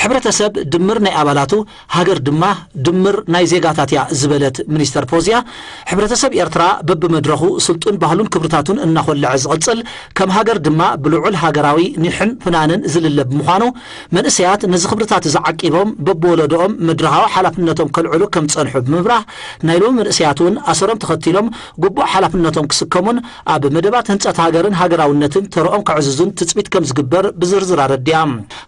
ሕብረተሰብ ድምር ናይ ኣባላቱ፣ ሃገር ድማ ድምር ናይ ዜጋታት እያ ዝበለት ሚኒስተር ፎዝያ፣ ሕብረተሰብ ኤርትራ በብመድረኹ ስልጡን ባህሉን ክብርታቱን እናኾለዐ ዝቕጽል፣ ከም ሃገር ድማ ብልዑል ሃገራዊ ኒሕን ፍናንን ዝልለ ብምዃኑ፣ መንእሰያት ነዚ ክብርታት እዚ ዓቂቦም በብወለዶኦም መድረኻዊ ሓላፍነቶም ከልዕሉ ከም ዝጸንሑ ብምብራህ፣ ናይ ሎሚ መንእሰያት እውን ኣሰሮም ተኸቲሎም ግቡእ ሓላፍነቶም ክስከሙን ኣብ መደባት ህንጸት ሃገርን ሃገራውነትን ተርኦም ከዕዝዙን ትጽቢት ከም ዝግበር ብዝርዝር ኣረዲኣ።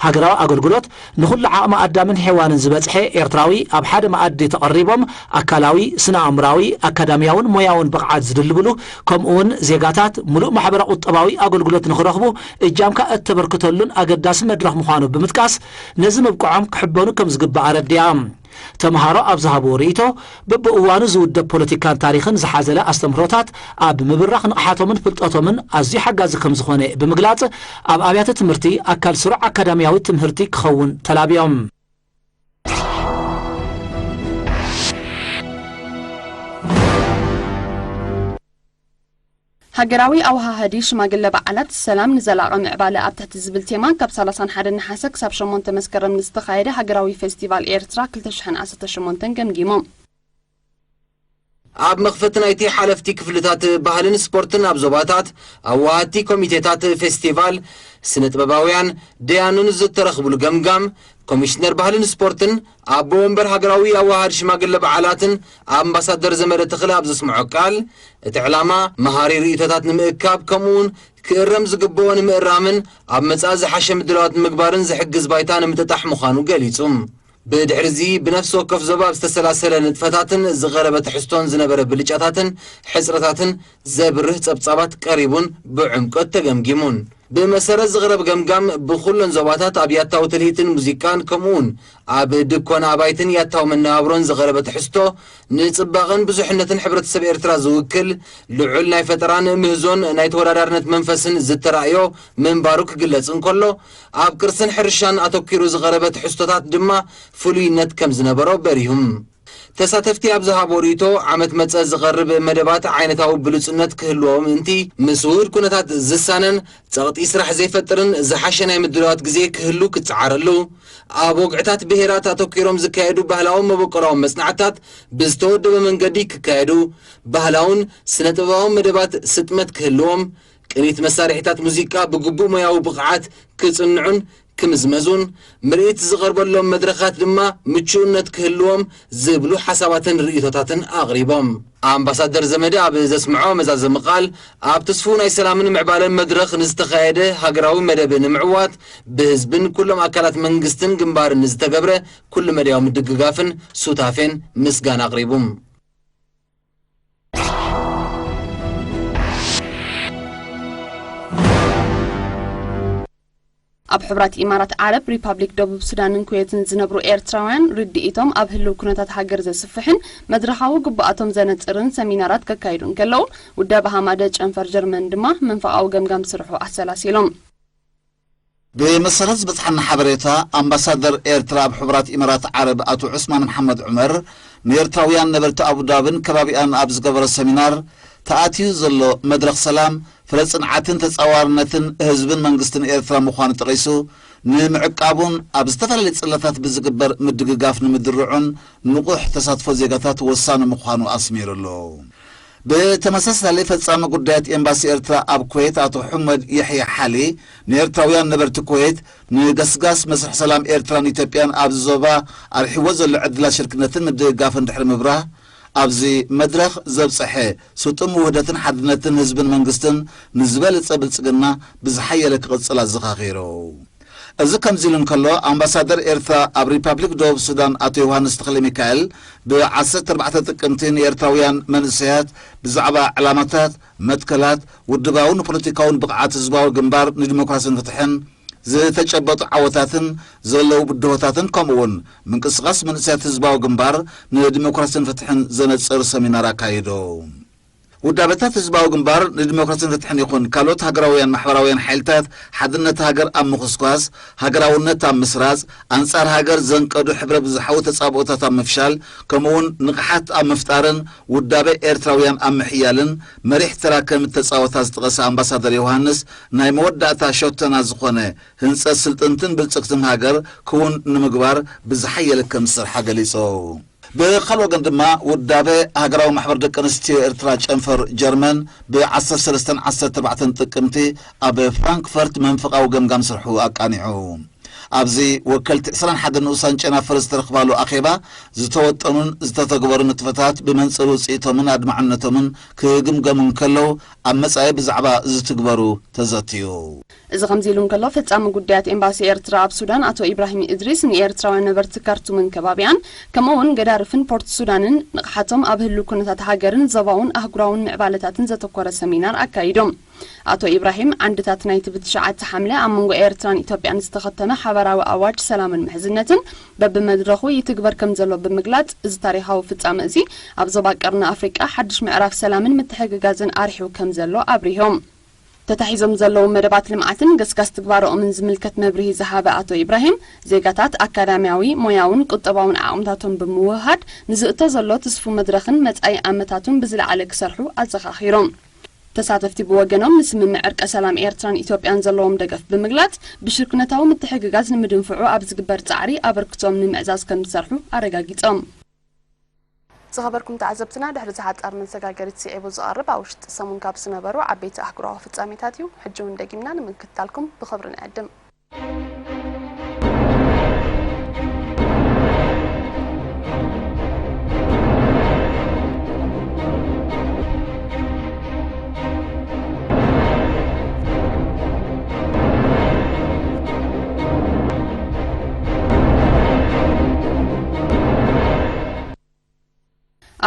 ሃገራዊ ኣገልግሎት ንኹሉ ዓቕሚ ኣዳምን ሔዋንን ዝበጽሐ ኤርትራዊ ኣብ ሓደ መኣዲ ተቐሪቦም ኣካላዊ፣ ስነ ኣእምራዊ፣ ኣካዳሚያውን ሞያውን ብቕዓት ዝድልብሉ፣ ከምኡውን ዜጋታት ምሉእ ማሕበረ ቁጠባዊ ኣገልግሎት ንኽረኽቡ እጃምካ እተበርክተሉን ኣገዳሲ መድረኽ ምዃኑ ብምጥቃስ፣ ነዚ ምብቅዖም ክሕበኑ ከም ዝግባእ ኣረዲኣ። ተምሃሮ ኣብ ዝሃብዎ ርእይቶ፣ በብእዋኑ ዝውደብ ፖለቲካን ታሪኽን ዝሓዘለ ኣስተምህሮታት ኣብ ምብራኽ ንቕሓቶምን ፍልጠቶምን ኣዝዩ ሓጋዚ ከም ዝኾነ ብምግላጽ፣ ኣብ ኣብያተ ትምህርቲ ኣካል ስሩዕ ኣካዳሚያዊ ትምህርቲ ክኸውን ተላብዮም። ሃገራዊ ኣወሃሃዲ ሽማግለ በዓላት ሰላም ንዘላቒ ምዕባለ ኣብ ትሕቲ ዝብል ቴማ ካብ ሰላሳን ሓደን ነሓሰ ክሳብ ሸሞንተ መስከረም ንዝተኻየደ ሃገራዊ ፌስቲቫል ኤርትራ ክልተ ሽሕን ዓሰርተ ሸሞንተን ገምጊሙ። ኣብ መኽፈቲ ናይቲ ሓለፍቲ ክፍልታት ባህልን ስፖርትን ኣብ ዞባታት ኣዋሃድቲ ኮሚቴታት ፌስቲቫል ስነ ጥበባውያን ደያኑን ዝተረኽብሉ ገምጋም ኮሚሽነር ባህልን ስፖርትን ኣቦ ወንበር ሃገራዊ ኣዋሃድ ሽማግለ በዓላትን ኣምባሳደር ዘመደ ተኽለ ኣብ ዘስምዖ ቃል እቲ ዕላማ መሃሪ ርእይቶታት ንምእካብ ከምኡውን ክእረም ዝግብኦ ንምእራምን ኣብ መጻኢ ዝሓሸ ምድላዋት ንምግባርን ዝሕግዝ ባይታ ንምጥጣሕ ምዃኑ ገሊጹ። ብድሕሪ እዚ ብነፍሲ ወከፍ ዞባ ኣብ ዝተሰላሰለ ንጥፈታትን ዝቐረበ ትሕዝቶን ዝነበረ ብልጫታትን ሕጽረታትን ዘብርህ ጸብጻባት ቀሪቡን ብዕምቆት ተገምጊሙን። ብመሰረት ዝቕረብ ገምጋም፣ ብኹለን ዞባታት ኣብ ያታዊ ትልሂትን ሙዚቃን ከምኡውን ኣብ ድኮን ኣባይትን ያታዊ መነባብሮን ዝቐረበ ትሕዝቶ፣ ንጽባቐን ብዙሕነትን ሕብረተሰብ ኤርትራ ዝውክል ልዑል ናይ ፈጠራን ምህዞን ናይ ተወዳዳርነት መንፈስን ዝተራእዮ ምንባሩ ክግለጽ እንከሎ፣ ኣብ ቅርስን ሕርሻን ኣተኲሩ ዝቐረበ ትሕዝቶታት ድማ ፍሉይነት ከም ዝነበሮ በሪሁም። ተሳተፍቲ ኣብ ዝሃቦ ርእይቶ፣ ዓመት መጸ ዝቐርብ መደባት ዓይነታዊ ብሉጽነት ክህልዎ ምእንቲ፣ ምስ ውሁድ ኩነታት ዝሳነን ጸቕጢ ስራሕ ዘይፈጥርን ዝሓሸ ናይ ምድላዋት ግዜ ክህሉ ክጸዓረሉ፣ ኣብ ወግዕታት ብሄራት ኣተኲሮም ዝካየዱ ባህላዊ መበቆላዊ መጽናዕትታት ብዝተወደበ መንገዲ ክካየዱ፣ ባህላውን ስነ ጥበባውን መደባት ስጥመት ክህልዎም፣ ቅኒት መሳርሒታት ሙዚቃ ብግቡእ ሞያዊ ብቕዓት ክጽንዑን ክምዝመዙን፣ ምርኢት ዝቐርበሎም መድረኻት ድማ ምቹእነት ክህልዎም ዝብሉ ሓሳባትን ርእይቶታትን ኣቕሪቦም። ኣምባሳደር ዘመደ ኣብ ዘስምዖ መዛዘሚ ቃል፣ ኣብ ትስፉው ናይ ሰላምን ምዕባለን መድረኽ ንዝተኻየደ ሃገራዊ መደብ ንምዕዋት፣ ብህዝብን ኩሎም ኣካላት መንግስትን ግንባርን ንዝተገብረ ኩሉ መዳያዊ ምድግጋፍን ሱታፌን ምስጋና ኣቕሪቡ። ኣብ ሕቡራት ኢማራት ዓረብ፣ ሪፓብሊክ ደቡብ ሱዳንን ኩዌትን ዝነብሩ ኤርትራውያን፣ ርድኢቶም ኣብ ህልው ኩነታት ሃገር ዘስፍሕን መድረኻዊ ግቡኣቶም ዘነጽርን ሰሚናራት ከካይዱ እንከለዉ፣ ውዳበ ሃማደ ጨንፈር ጀርመን ድማ መንፈቓዊ ገምጋም ስርሑ ኣሰላሲሎም። ብመሰረት ዝበጽሓና ሓበሬታ፣ ኣምባሳደር ኤርትራ ኣብ ሕቡራት ኢማራት ዓረብ ኣቶ ዑስማን መሓመድ ዑመር፣ ንኤርትራውያን ነበርቲ ኣቡዳብን ከባቢኣን ኣብ ዝገበሮ ሰሚናር፣ ተኣትዩ ዘሎ መድረኽ ሰላም፣ ፍረ ጽንዓትን ተጻዋርነትን ህዝብን መንግስትን ኤርትራ ምዃኑ ጠቒሱ፣ ንምዕቃቡን ኣብ ዝተፈላለዩ ጽላታት ብዝግበር ምድግጋፍ ንምድርዑን ንቑሕ ተሳትፎ ዜጋታት ወሳኒ ምዃኑ ኣስሚሩሉ። ብተመሳሳሊ፣ ፈጻሚ ጉዳያት ኤምባሲ ኤርትራ ኣብ ኩዌት ኣቶ ሑመድ የሕያ ሓሊ፣ ንኤርትራውያን ነበርቲ ኩዌት ንገስጋስ መስርሕ ሰላም ኤርትራን ኢትዮጵያን ኣብዚ ዞባ ኣርሒዎ ዘሎ ዕድላት ሽርክነትን ምድግጋፍን ድሕሪ ምብራህ፣ ኣብዚ መድረኽ ዘብጽሐ ስጡም ውህደትን ሓድነትን ህዝብን መንግስትን ንዝበለጸ ብልጽግና ብዝሓየለ ክቕጽል ኣዘኻኺሩ። እዚ ከምዚ ኢሉ እንከሎ፣ ኣምባሳደር ኤርትራ ኣብ ሪፓብሊክ ደቡብ ሱዳን ኣቶ ዮሃንስ ተኽለ ሚካኤል ብ ዓሰርተ ኣርባዕተ ጥቅምቲ ንኤርትራውያን መንእሰያት ብዛዕባ ዕላማታት፣ መትከላት፣ ውድባውን ፖለቲካውን ብቕዓት ህዝባዊ ግንባር ንዲሞክራስን ፍትሕን ዝተጨበጡ ዓወታትን ዘለዉ ብድሆታትን ከምኡውን ምንቅስቓስ መንእሰያት ህዝባዊ ግንባር ንዲሞክራስን ፍትሕን ዘነጽር ሰሚናር ኣካይዱ። ውዳበታት ህዝባዊ ግንባር ንዲሞክራስን ፍትሕን ይኹን ካልኦት ሃገራውያን ማሕበራውያን ሓይልታት ሓድነት ሃገር ኣብ ምኹስኳስ፣ ሃገራውነት ኣብ ምስራጽ፣ ኣንጻር ሃገር ዘንቀዱ ሕብረ ብዙሓዊ ተጻብኦታት ኣብ ምፍሻል፣ ከምኡውን ንቕሓት ኣብ ምፍጣርን ውዳበ ኤርትራውያን ኣብ ምሕያልን መሪሕ ተራ ከም እተጻወታ ዝጠቐሰ ኣምባሳደር ዮሃንስ፣ ናይ መወዳእታ ሸቶና ዝኾነ ህንጸት ስልጥንትን ብልጽግትን ሃገር ክውን ንምግባር ብዝሓየለ ከም ዝሰርሓ ገሊጹ። ብኻልእ ወገን ድማ፣ ውዳበ ሃገራዊ ማሕበር ደቂ ኣንስትዮ ኤርትራ ጨንፈር ጀርመን ብ ዓሰርተ ሰለስተ ዓሰርተ ኣርባዕተ ጥቅምቲ ኣብ ፍራንክፈርት መንፈቓዊ ገምጋም ስርሑ ኣቃኒዑ። ኣብዚ ወከልቲ ዕስራን ሓደን ንኡሳን ጨናፍር ዝተረኽባሉ ኣኼባ፣ ዝተወጠኑን ዝተተግበሩ ንጥፈታት ብመንጽር ውጽኢቶምን ኣድማዕነቶምን ክግምገሙ እንከለዉ፣ ኣብ መጻኢ ብዛዕባ ዝትግበሩ ተዘትዩ። እዚ ከምዚ ኢሉ እንከሎ፣ ፈጻሚ ጉዳያት ኤምባሲ ኤርትራ ኣብ ሱዳን ኣቶ ኢብራሂም እድሪስ ንኤርትራውያን ነበርቲ ካርቱምን ከባቢኣን፣ ከምኡ እውን ገዳርፍን ፖርት ሱዳንን ንቕሓቶም ኣብ ህሉው ኩነታት ሃገርን ዞባውን ኣህጉራውን ምዕባለታትን ዘተኮረ ሰሚናር ኣካይዶም። ኣቶ ኢብራሂም፣ ዓንድታት ናይቲ ብትሽዓተ ሓምለ ኣብ መንጎ ኤርትራን ኢትዮጵያን ዝተኸተመ ሓባራዊ ኣዋጅ ሰላምን ምሕዝነትን በብመድረኹ ይትግበር ከም ዘሎ ብምግላጽ፣ እዚ ታሪኻዊ ፍጻመ እዚ ኣብ ዞባ ቀርኒ ኣፍሪቃ ሓድሽ ምዕራፍ ሰላምን ምትሕግጋዝን ኣርሒቡ ከም ዘሎ ኣብሪሆም። ተታሒዞም ዘለዉ መደባት ልምዓትን ገስጋስ ትግባረኦምን ዝምልከት መብርሂ ዝሃበ ኣቶ ኢብራሂም፣ ዜጋታት ኣካዳሚያዊ፣ ሞያውን ቁጠባውን ዓቕምታቶም ብምውህሃድ ንዝእቶ ዘሎ ትስፉ መድረኽን መጻኢ ኣመታቱን ብዝለዓለ ክሰርሑ ኣዘኻኺሮም። ተሳተፍቲ ብወገኖም፣ ንስምምዕ ዕርቀ ሰላም ኤርትራን ኢትዮጵያን ዘለዎም ደገፍ ብምግላጽ፣ ብሽርክነታዊ ምትሕግጋዝ ንምድንፍዑ ኣብ ዝግበር ጻዕሪ ኣበርክቶም ንምዕዛዝ ከም ዝሰርሑ ኣረጋጊጾም። ዝኸበርኩም ተዓዘብትና፣ ድሕሪ ዝሓጻር መሰጋገሪት ስዒቡ ዝቐርብ ኣብ ውሽጢ ሰሙን ካብ ዝነበሩ ዓበይቲ ኣህጉራዊ ፍጻሜታት እዩ። ሕጂ እውን ደጊምና ንምክትታልኩም ብኽብሪ ንዕድም።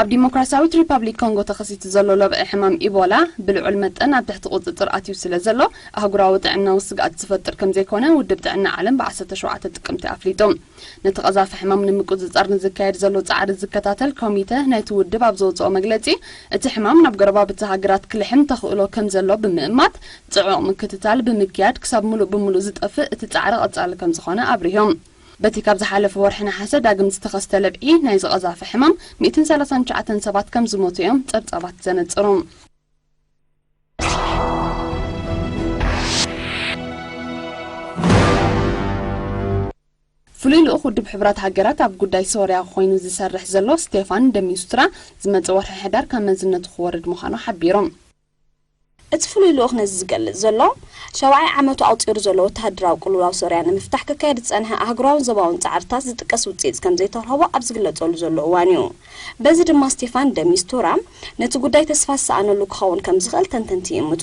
ኣብ ዲሞክራሲያዊት ሪፓብሊክ ኮንጎ ተኸሲቱ ዘሎ ለብዒ ሕማም ኢቦላ ብልዑል መጠን ኣብ ትሕቲ ቁጽጽር ኣትዩ ስለ ዘሎ፣ ኣህጉራዊ ጥዕናዊ ስግኣት ዝፈጥር ከም ዘይኮነ ውድብ ጥዕና ዓለም ብ ዓሰርተ ሸውዓተ ጥቅምቲ ኣፍሊጡ። ነቲ ቀዛፊ ሕማም ንምቁጽጻር ንዝካየድ ዘሎ ጻዕሪ ዝከታተል ኮሚተ ናይቲ ውድብ ኣብ ዘውጽኦ መግለጺ፣ እቲ ሕማም ናብ ጎረባብቲ ሃገራት ክልሕም ተኽእሎ ከም ዘሎ ብምእማት፣ ጽዑቕ ምክትታል ብምክያድ ክሳብ ምሉእ ብምሉእ ዝጠፍእ እቲ ጻዕሪ ቀጻሊ ከም ዝኾነ ኣብሪሁ። በቲ ካብ ዝሓለፈ ወርሒ ነሓሰ ዳግም ዝተኸስተ ለብዒ ናይዚ ቀዛፊ ሕማም፣ ሚእትን ሰላሳን ትሽዓተን ሰባት ከም ዝሞቱ እዮም ጸብጻባት ዘነጽሩ። ፍሉይ ልኡኽ ውድብ ሕቡራት ሃገራት ኣብ ጉዳይ ሶርያ ኮይኑ ዝሰርሕ ዘሎ ስቴፋን ደሚስቱራ፣ ዝመጽእ ወርሒ ሕዳር ካብ መዝነቱ ክወርድ ምዃኑ ሓቢሩ። እቲ ፍሉይ ልኡኽ ነዚ ዝገልጽ ዘሎ፣ ሻብዓይ ዓመቱ ኣቑጺሩ ዘሎ ወተሃደራዊ ቅልውላው ሶርያ ንምፍታሕ ክካየድ ዝጸንሐ ኣህጉራውን ዞባውን ጻዕርታት ዝጥቀስ ውጽኢት ከም ዘይተረኽቦ ኣብ ዝግለጸሉ ዘሎ እዋን እዩ። በዚ ድማ ስቴፋን ደሚስቱራ ነቲ ጉዳይ ተስፋ ዝሰኣነሉ ክኸውን ከም ዝኽእል ተንተንቲ ይእምቱ።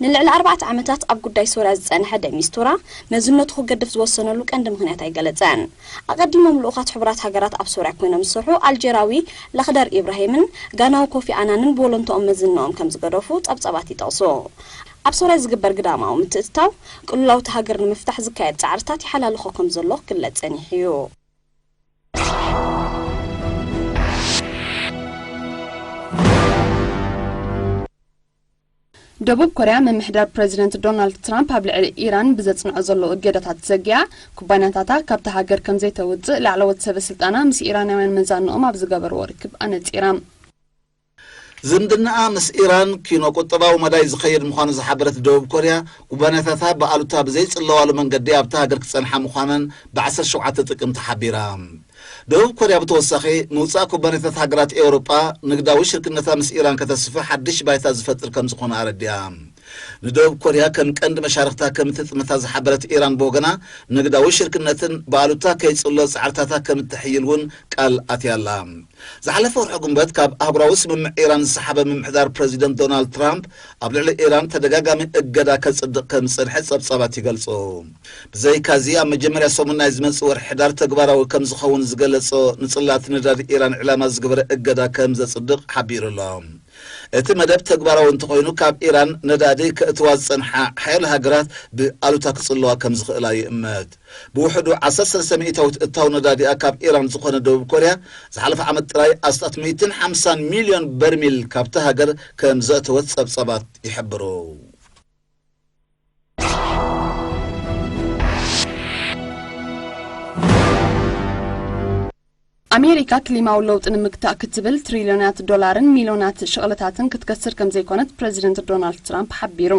ንልዕሊ ኣርባዕተ ዓመታት ኣብ ጉዳይ ሶርያ ዝጸንሐ ደሚስቱራ፣ መዝነቱ ክገድፍ ዝወሰነሉ ቀንዲ ምኽንያት ኣይገለጸን። ኣቐዲሞም ልኡኻት ሕቡራት ሃገራት ኣብ ሶርያ ኮይኖም ዝሰርሑ ኣልጀራዊ ለኽደር ኢብራሂምን ጋናዊ ኮፊ ኣናንን ብወለንትኦም መዝነኦም ከም ዝገደፉ ጸብጻባት ይጠቕሱ። ኣብ ሶርያ ዝግበር ግዳማዊ ምትእትታው፣ ቅልውላው እታ ሃገር ንምፍታሕ ዝካየድ ጻዕርታት ይሓላልኾ ከም ዘሎ ክግለጽ ጸኒሑ እዩ። ደቡብ ኮርያ፣ ምምሕዳር ፕረዚደንት ዶናልድ ትራምፕ ኣብ ልዕሊ ኢራን ብዘጽንዖ ዘሎ እገዳታት ሰጊኣ፣ ኩባንያታታ ካብታ ሃገር ከም ዘይተውጽእ ላዕለዎት ሰበ ስልጣና ምስ ኢራናውያን መዛንኦም ኣብ ዝገበርዎ ርክብ ኣነጺራ። ዝምድናኣ ምስ ኢራን ኪኖ ቁጠባዊ መዳይ ዝኸይድ ምዃኑ ዝሓበረት ደቡብ ኮርያ፣ ኩባንያታታ ብኣሉታ ብዘይጽለዋሉ መንገዲ ኣብታ ሃገር ክጸንሓ ምዃነን ብ ዓሰርተ ሸውዓተ ጥቅምቲ ሓቢራ። ደቡብ ኮርያ ብተወሳኺ፣ ምውጻእ ኩባንያታት ሃገራት ኤውሮጳ ንግዳዊ ሽርክነታ ምስ ኢራን ከተስፍሕ ሓድሽ ባይታ ዝፈጥር ከም ዝኾነ ኣረዲኣ። ንደቡብ ኮርያ ከም ቀንዲ መሻርኽታ ከም እትጥምታ ዝሓበረት ኢራን ብወገና፣ ንግዳዊ ሽርክነትን ብኣሉታ ከይጽሎ ጻዕርታታ ከም እተሕይል እውን ቃል ኣትያ ኣላ። ዝሓለፈ ወርሒ ጉንበት ካብ ኣህጉራዊ ስምምዕ ኢራን ዝሰሓበ ምምሕዳር ፕረዚደንት ዶናልድ ትራምፕ፣ ኣብ ልዕሊ ኢራን ተደጋጋሚ እገዳ ከጽድቕ ከም ዝጸንሐ ጸብጻባት ይገልጹ። ብዘይካዚ፣ ኣብ መጀመርያ ሰሙን ናይ ዝመጽእ ወርሒ ሕዳር ተግባራዊ ከም ዝኸውን ዝገለጾ፣ ንጽላት ነዳዲ ኢራን ዕላማ ዝገበረ እገዳ ከም ዘጽድቕ ሓቢሩ ኣሎ። እቲ መደብ ተግባራዊ እንተኾይኑ፣ ካብ ኢራን ነዳዲ ከእትዋ ዝጸንሓ ሓያሎ ሃገራት ብኣሉታ ክጽልዋ ከም ዝኽእላ ይእመት። ብውሕዱ ዓሰርተ ሰለስተ ሚእታዊት እታው ነዳዲኣ ካብ ኢራን ዝኾነ ደቡብ ኮርያ፣ ዝሓለፈ ዓመት ጥራይ ኣስታት ሚእትን ሓምሳን ሚልዮን በርሚል ካብታ ሃገር ከም ዘእተወት ጸብጻባት ይሕብሩ። ኣሜሪካ ክሊማዊ ለውጢ ንምግታእ ክትብል ትሪልዮናት ዶላርን ሚልዮናት ሽቕልታትን ክትከስር ከም ዘይኮነት ፕረዚደንት ዶናልድ ትራምፕ ሓቢሩ።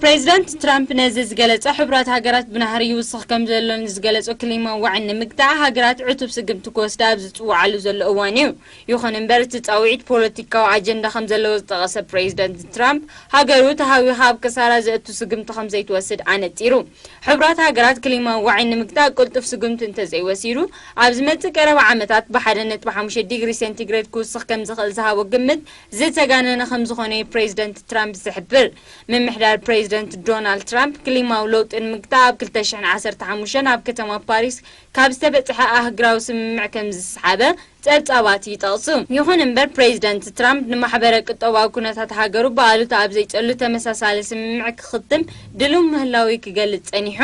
ፕሬዚዳንት ትራምፕ ነዚ ዝገለጸ፣ ሕቡራት ሃገራት ብናህሪ ይውስኽ ከም ዘሎ ንዝገለጾ ክሊማዊ ዋዒ ንምግታእ፣ ሃገራት ዕቱብ ስጉምቲ ክወስዳ ኣብ ዝጽውዓሉ ዘሎ እዋን እዩ። ይኹን እምበር፣ እቲ ጻውዒት ፖለቲካዊ ኣጀንዳ ከም ዘለዎ ዝጠቐሰ ፕሬዚዳንት ትራምፕ፣ ሃገሩ ተሃዊኻ ኣብ ክሳራ ዘእቱ ስጉምቲ ከም ዘይትወስድ ኣነጺሩ። ሕቡራት ሃገራት ክሊማዊ ዋዒ ንምግታእ ቅልጡፍ ስጉምቲ እንተዘይወሲዱ፣ ኣብ ዝመጽእ ቀረባ ዓመታት ብሓደ ነጥቢ ሓሙሽተ ዲግሪ ሴንቲግሬድ ክውስኽ ከም ዝኽእል ዝሃቦ ግምት ዝተጋነነ ከም ዝኾነ እዩ ፕሬዚደንት ትራምፕ ዝሕብር። ምምሕዳር ፕሬዚደንት ዶናልድ ትራምፕ፣ ክሊማዊ ለውጢ ንምግታእ ኣብ ክልተ ሽሕን ዓሰርተ ሓሙሽተን ኣብ ከተማ ፓሪስ ካብ ዝተበጽሐ ኣህጉራዊ ስምምዕ ከም ዝሰሓበ ጸብጻባት ይጠቕሱ። ይኹን እምበር፣ ፕሬዚደንት ትራምፕ ንማሕበረ ቁጠባዊ ኩነታት ሃገሩ ብኣሉታ ኣብ ዘይጸሉ ተመሳሳሊ ስምምዕ ክኽትም ድሉው ምህላዉ ክገልጽ ጸኒሑ።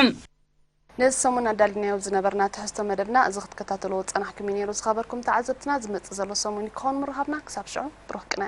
ነዚ ሰሙን ኣዳሊናዮ ዝነበርና ትሕዝቶ መደብና እዚ ክትከታተልዎ ዝጸናሕኩም እዩ ነይሩ። ዝኸበርኩም ተዓዘብትና፣ ዝመጽእ ዘሎ ሰሙን እዩ ክኸውን ምርኻብና። ክሳብ ሽዑ፣ ብሩኽ ቅነ።